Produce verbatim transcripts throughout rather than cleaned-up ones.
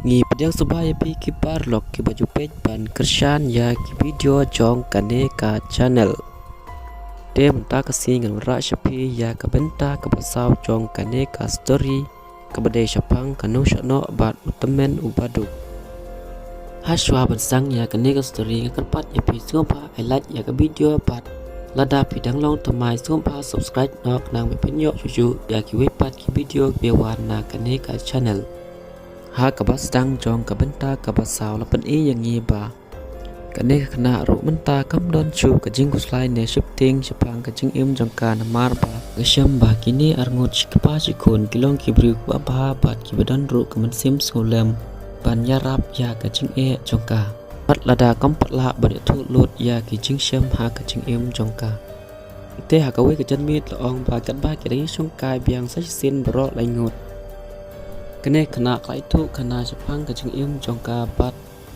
Ngi pdiang sngewbha ïa phi ki paralok kiba ju peit ban kyrshan ïa ki video jong kane ka channel. Te mynta ka sngi ngan wanrah sha phi ïa ka bynta kaba saw jong kane ka story kaba dei shaphang ka nongshah noh bad u tymmen uba duk. Hashwa ban sdang ïa kane ka story nga kyrpad ïa phi sngewbha ai like ïa ka video bad lada phi dang long thymmai sngewbha subscribe noh khnang ba phin ïoh shuh shuh ïa kiwei pat ki video kiba wan na kane ka channel. Ha kaba sdang jong ka bynta kaba saw la pyni ïa ngi ba kane ka khynnah ruh mynta kam don shuh ka jingkhuslai ne sheptieng shaphang ka jingim jong ka namar ba ka shem ba kine arngut shi kpa shi khun ki long ki briew kiba bha bad kiba don ruh ka mynsiem sngewlem ban ïarap ïa ka jingeh jong ka. Bad lada kam pat lah ban ïathuh lut ïa ki jingshem ha ka jingim jong ka. Te ha kawei ka janmiet la ong ba katba ki dang ïashongkai biang sa shisien baroh laingut, kane ka khynnah ka la ïathuh khana shaphang ka jingim jong ka bad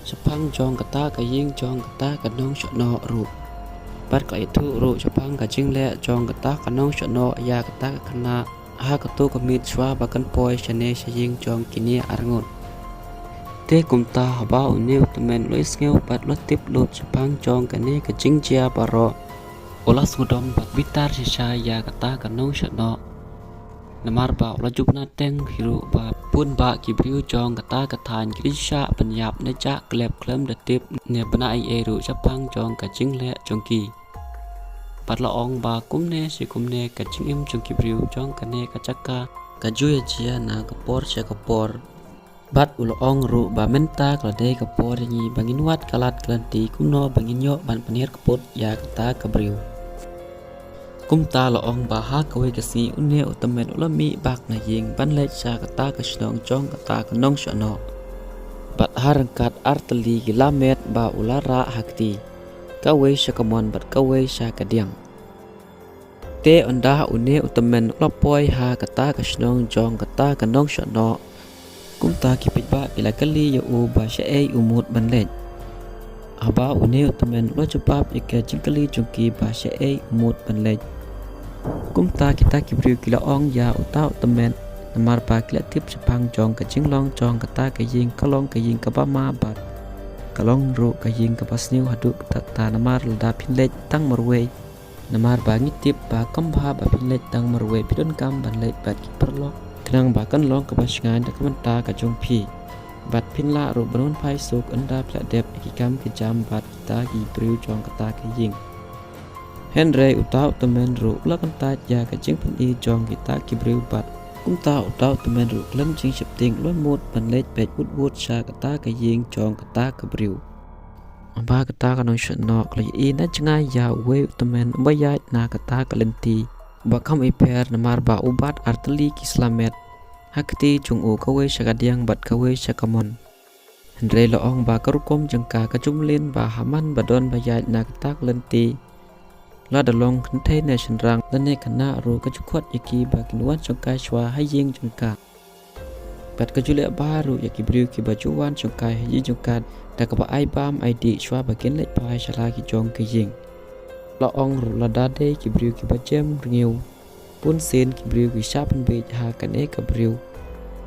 shaphang jong kata ka ïing jong kata ka nongshah noh ruh. Bad ka la ïathuh ruh shaphang ka jingleh jong kata ka nongshah noh ïa kata ka khynnah ha kato ka miet shwa ba kan poi shane sha ïing jong kine arngut. Te kumta haba une u tymmen u la ïohsngew bad u la tip lut shaphang jong kane ka jingjia baroh, u la sngewdom bad bitar shisha ïa kata ka nongshah noh. Namar ba u la ju bna teng hi ruh ba bun bah ki briew jong kata ka thaiñ ki la ju shah pynïap ne jah khlem khlem da tip ne bna ei ei ruh shaphang jong ka jingleh jong ki. Bad la ong ba kumne shi kumne ka jingim jong ki briew jong kane ka jaka ka ju ïa jia na ka por sha ka por. Bad u la ong ruh ba mynta ka la dei ka por ïa ngi ba ngin wad ka lad ka lynti kumno ba ngin ïoh ban pynhiar kput ïa kata ka briew. Kumta la ong ba ha kawei ka sngi une u tymmen u la mih bak na ïing ban leit sha kata ka shnong jong kata ka nongshah noh. Bad ha ryngkat ar tylli ki lamet ba u la rah ha kti, kawei sha kamon bad kawei sha kadiang. Te ynda une u tymmen u la poi ha kata ka shnong jong kata ka nongshah noh, kumta ki paidbah ki la kylli ïa u ba shaei u mut ban leit. Haba une u tymmen u la jubab ïa ka jingkylli jong ki ba shaei u mut ban leit, kumta kita ki briew ki la ong ïa uta u tymmen namar ba ki la tip shaphang jong ka jinglong jong kata ka ïing ka long ka ïing kaba ma bad ka long ruh ka ïing kaba sniew haduh katta katta namar lada phin leit tang marwei. Namar ba ngi tip ba kam bha ba phin leit tang marwei, phi donkam ban leit bad ki paralok khnang ba kan long kaba shngaiñ da ka bynta ka jong phi. Bad phin lah ruh ban wan phai suk ynda phi la dep ïa ki kam ki jam bad kita ki briew jong kata ka ïing. Hynrei uta u tymmen ruh u la kyntait ïa ka jingpyni jong kita ki briew bad kumta uta u tymmen ruh khlem jingsheptieng u la mut ban leit beit wut wut sha kata ka ïing jong kata ka briew. Haba kata ka nongshah noh ka la ïohi na jngai ïa uwei u tymmen uba ïaid na kata ka lynti ba kham ipher namar ba u bat ar tylli ki slamet ha kti jong u, kawei sha kadiang bad kawei sha kamon. Hynrei la ong ba ka rukom jong ka ka ju mlien ba ha man ba don ba ïaid na kata ka lynti, lada long kynthei ne shynrang lane khynnah ruh ka ju khot ïa ki ba kin wan shongkai shuwa ha ïing jong ka. Bad ka ju leh bha ruh ïa ki briew kiba ju wan shongkai ha ïing jong ka da kaba ai bam ai dih shuwa ba kin leit phai sha la ki jong ki ïing. La ong ruh lada dei ki briew kiba jem rngiew, bunsien ki briew ki shah pynbeit ha kane ka briew.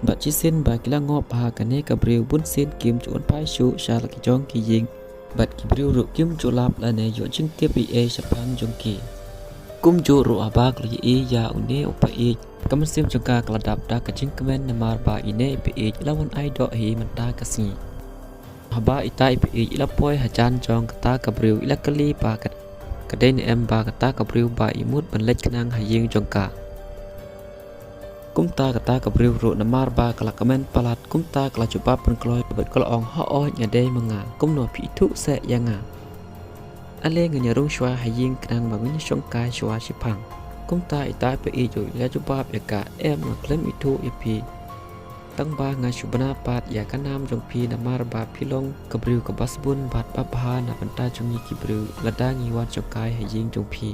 Bad shisien ba ki la ngop ha kane ka briew, bunsien kim ju wan phai shuh sha la ki jong ki ïing. Bad ki briew ruh kim ju lap lane ïoh jingtip ei ei shaphang jong ki. Kumjuh ruh haba ka la ïohi ïa une u paieit, ka mynsiem jong ka ka la dap da ka jingkmen namar ba ine i paieit i la wan ai doh hi mynta ka sngi. Haba ita i paieit i la poi hajan jong kata ka briew, i la kylli ba ka, ka dei ne em ba kata ka briew ba i mut ban leit khnang ha ïing jong ka. Kumta kata ka briew ruh namar ba ka la kmen palat, kumta ka la jubab pynkloi bad ka la ong, "Hooid, nga dei ma nga, kumno phi ithuh seh ïa nga? Ale ngan ïa rung shuwa ha ïing khnang ba ngan ïa shongkai shuwa shiphang." Kumta ita i paieit ruh i la jubab ïa ka, "Em, nga khlem ithuh ïa phi. Tang ba nga shu bna pat ïa ka nam jong phi namar ba phi long ka briew kaba sbun bad ba bha na bynta jong ngi ki briew lada ngi wan shongkai ha ïing jong phi."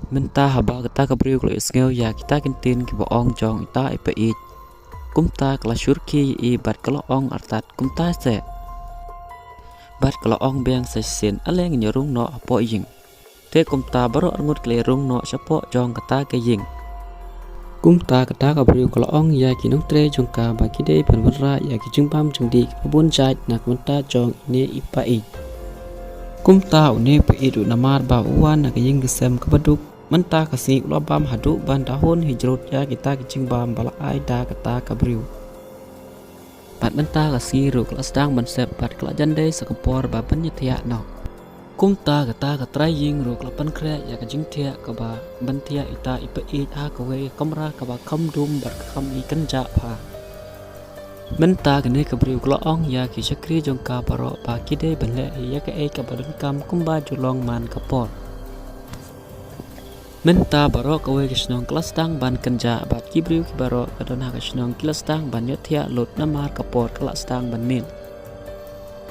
Mynta haba kata ka briew ka la ïohsngew ïa kita ki ktien kiba ong jong ita i paieit, kumta ka la shyrkhei ïa i bad ka la ong artat, "Kumta seh." Bad ka la ong biang sa shisien, "Ale ngin ïa rung noh hapoh ïing." Te kumta baroh arngut ki la ïa rung noh shapoh jong kata ka ïing. Kumta kata ka briew ka la ong ïa ki nongtrei jong ka ba ki dei ban wanrah ïa ki jingbam jingdih kiba bun jait na ka bynta jong ine i Paieit. Kumta une i Paieit ruh namar ba u wan na ka ïing ka sem kaba duk, mynta ka sngi u la bam haduh ban da hun hi jrut ïa kita ki jingbam ba la ai da kata ka briew. Bad mynta ka sngi ruh ka la sdang ban sep bad ka la jan dei sa ka por ba ban ïathiah noh. Kumta kata ka trai ïing ruh ka la pynkhreh ïa ka jingthiah kaba ban thiah ita i Paieit ha kawei ka kamra kaba kham dum bad ka kham i kynjah bha. Mynta kane ka briew ka la ong ïa ki shakri jong ka baroh ba ki dei ban leh ïa kaei kaba donkam kumba ju long man ka por. Mynta baroh kawei ka shnong ka la sdang ban kynjah bad ki briew ki baroh ba don ha ka shnong ki la sdang ban ïohthiah lut namar ka por ka la sdang ban miet.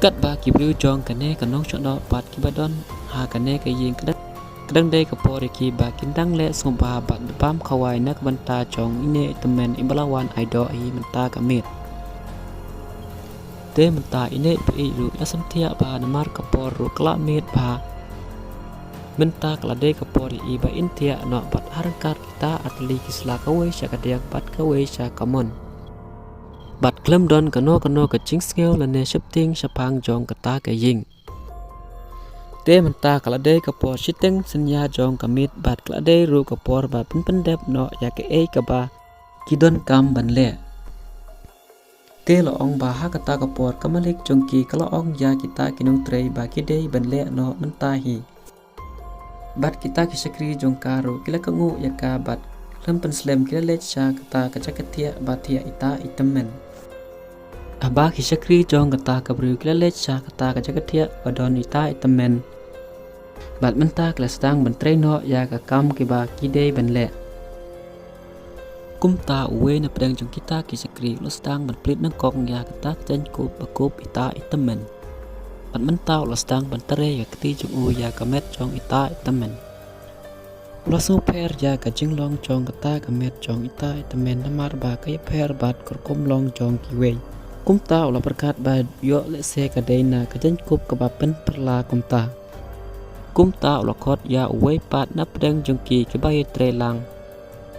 Katba ki briew jong kane ka nongshong noh bad kiba don ha kane ka ïing ka dang, ka dang dei ka por ïa ki ba kin dang leh sngewbha bad bam khawai na ka bynta jong ine i tymmen iba la wan ai doh hi mynta ka miet. Te mynta ine i Paieit ruh la sngewthiah ba namar ka por ruh ka la miet bha. Mynta ka la dei ka por ïa i ba in thiah noh bad ha ryngkat kita artylli ki sla kawei sha ka diang bad kawei sha ka mon. Bad khlem don kano kano ka jingsngew lane sheptieng shaphang jong kata ka ïing. Te mynta ka la dei ka por shiteng synñia jong ka miet bad ka la dei ruh ka por ba pynpyndep noh ïa kaei kaba ki donkam ban leh. Te la ong ba ha kata ka por ka malik jong ki ka la ong ïa kita ki nongtrei ba ki dei ban leh noh mynta hi. Bad kita ki shakri jong ka ruh ki la kohnguh ïa ka bad khlem pynslem ki la leit sha kata ka jaka thiah ba thiah ita i tymmen. Haba ki shakri jong kata ka briew ki la leit sha kata ka jaka thiah ba don ita i tymmen. Bad mynta ki la sdang ban trei noh ïa ka kam kiba ki dei ban leh. Kumta uwei na pdeng jong kita ki shakri u la sdang ban plied nyngkong ïa kata ka jaiñkup ba kup ita i tymmen. Bad mynta u la sdang ban trei ïa ka kti jong u ïa ka met jong ita i tymmen. U la sngewpher ïa ka jinglong jong kata ka met jong ita i tymmen namar ba ka ïapher bad ka rukom long jong kiwei. Kumta u la pyrkhat ba ïoh lehse ka dei na ka jaiñkup kaba pynpyrla kumta. Kumta u la khot ïa uwei pat na pdeng jong ki kiba ïatrei lang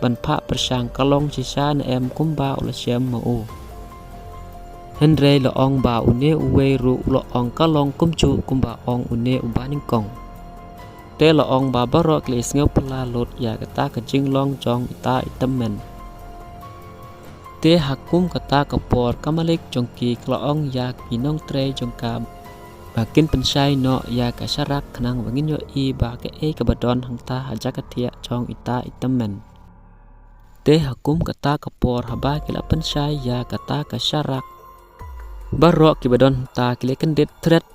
ban phah pyrshang ka long shisha ne em kumba u la shem ma u. Hynrei la ong ba une uwei ruh u la ong ka long kumjuh kumba ong une uba nyngkong. Te la ong ba baroh ki la sngewpyrla lut ïa kata ka jinglong jong ita i tymmen. Te ha kum kata ka por ka malik jong ki ka la ong ïa ki nongtrei jong ka ba kin pynshai noh ïa ka sharak khnang ba ngin ïohi ba kaei kaba don hangta ha jaka thiah jong ita i tymmen. Te ha kum kata ka por haba ki la pynshai ïa kata ka sharak, baroh kiba don hangta ki la kyndit thret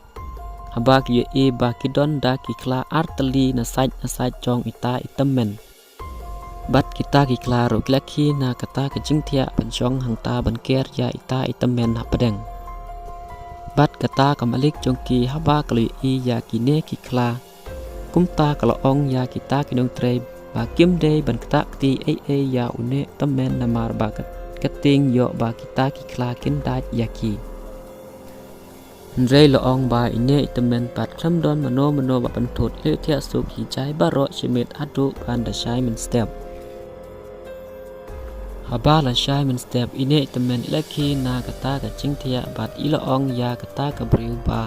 haba ki ïohi ba ki don da ki khla artylli na sait na sait jong ita i tymmen. Bad kita ki khla ruh ki la khie na kata ka jingthiah ban shong hangta ban ker ïa ita i tymmen hapdeng. Bad kata ka malik jong ki haba ka la ïohi ïa kine ki khla, kumta ka la ong ïa kita ki nongtrei ba kim dei ban ktah kti ei ei ïa une i tymmen namar ba ka, ka tieng ïoh ba kita ki khla kin dait ïa ki. Hynrei la ong ba ine i tymmen pat khlem don mano mano ba pynthut, i la thiah suk hi jai baroh shi miet haduh ban da shai mynstep. Haba la shai mynstep ine i tymmen i la khie na kata ka jingthiah bad i la ong ïa kata ka briew ba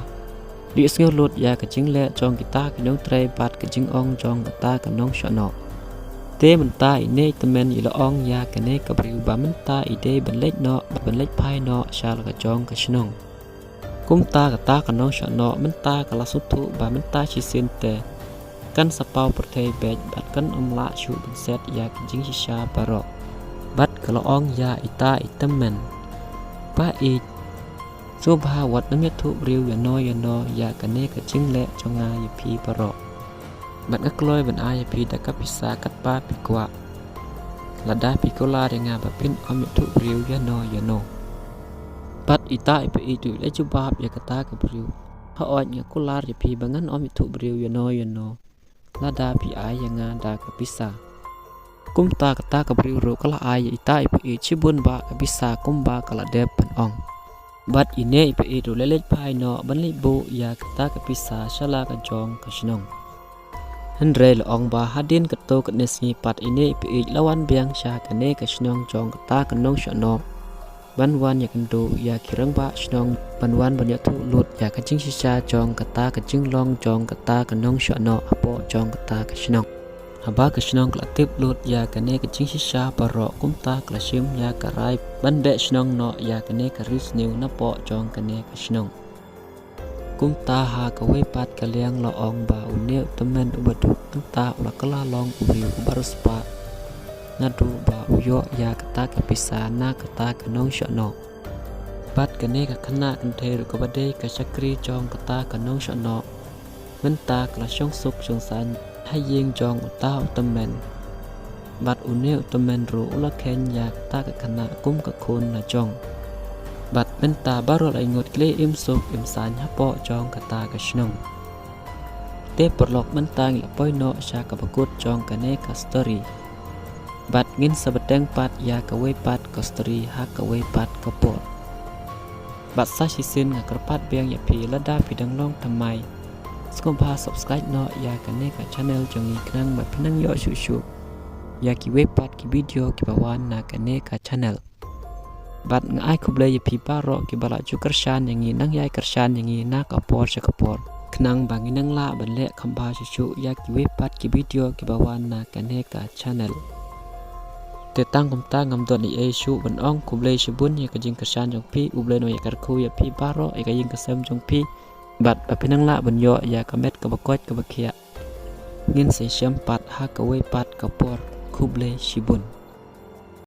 dei sngew lut ïa ka jingleh jong kita ki nongtrei bad ka jingong jong kata ka nongshong noh. Te mynta ine i tymmen i la ong ïa kane ka briew ba mynta i dei ban leit noh, ban leit phai noh sha la ka jong ka shnong. Kumta kata ka nongshong noh mynta ka la sngewthuh ba mynta shisien te kan sa paw pyrthei beit bad kan ym lah shuh ban set ïa ki jingshisha baroh. Bad ka la ong ïa ita i tymmen, Paieit, sngewbha wat nym ïathuh briew ïano ïano ïa kane ka jingleh jong nga ïa phi baroh. Bad nga kloi ban ai ïa phi da ka pisa katba phi kwah. Lada phi kular ïa nga ba phin ym ïathuh briew ïano ïano. Bad ita i Paieit ruh i la jubab ïa kata ka briew, hooid nga kular ïa phi ba ngan ym ïathuh briew ïano ïano lada phi ai ïa nga da ka pisa. Kumta kata ka briew ruh ka la ai ïa ita i Paieit shibun bah ka pisa kumba ka la dep ban ong. Bad ine i Paieit ruh i la leit phai noh ban leit buh ïa kata ka pisa sha la ka jong ka shnong. Hynrei la ong ba hadien katto katne sngi pat ine i Pyieit la wan biang sha kane ka shnong jong kata ka Nongshahnoh ban wan ïakynduh ïa ki rangbah shnong ban wan ban ïathuh lut ïa ka jingshisha jong kata ka jinglong jong kata ka Nongshahnoh hapoh jong kata ka shnong. Haba ka shnong ka la tip lut ïa kane ka jingshisha baroh kumta ka la shim ïa ka rai ban beh shnong noh ïa kane ka riewsniew napoh jong kane ka shnong. Kumta ha kawei pat ka liang la ong ba une u tymmen uba duk mynta u la kylla long u riew uba riewspah naduh ba u ïoh ïa kata ka pisa na kata ka Nongshahnoh. Bad kane ka khynnah kynthei ruh kaba dei ka shakri jong kata ka Nongshahnoh mynta ka la shong suk shong saiñ ha ïing jong uta u tymmen. Bad une u tymmen ruh u la kheiñ ïa kata ka khynnah kum ka khun la jong. Bad mynta baroh la ïngut khlem im suk im saiñ hapoh jong kata ka shnong. Te paralok mynta ngi la poi noh sha kaba kut jong kane ka story. Bad ngin sa bteng pat ïa kawei pat ka story ha kawei pat ka por. Bad sa shisien nga kyrpad biang ïa phi lada phi dang long thymmai, sngewbha subscribe noh ïa kane ka channel jong ngi khnang ba phin nang ïoh shuh shuh ïa kiwei pat ki video kiba wan na kane ka channel. Bad nga ai khublei ïa phi baroh kiba la ju kyrshan ïa ngi, nang ïai kyrshan ïa ngi na ka por sha ka por khnang ba ngin nang lah ban leh kham bha shuh shuh ïa kiwei pat ki video kiba wan na kane ka channel. Te tang kumta ngam don ei ei shuh ban ong, khublei shibun ïa ka jingkyrshan jong phi, U Blei un ïa kyrkhu ïa phi baroh ïa ka ïing ka sem jong phi. Bad ba phin nang lah ban ïoh ïa ka met kaba koit kaba khiah. Ngin sa ïashem pat ha kawei pat ka por, khublei shibun.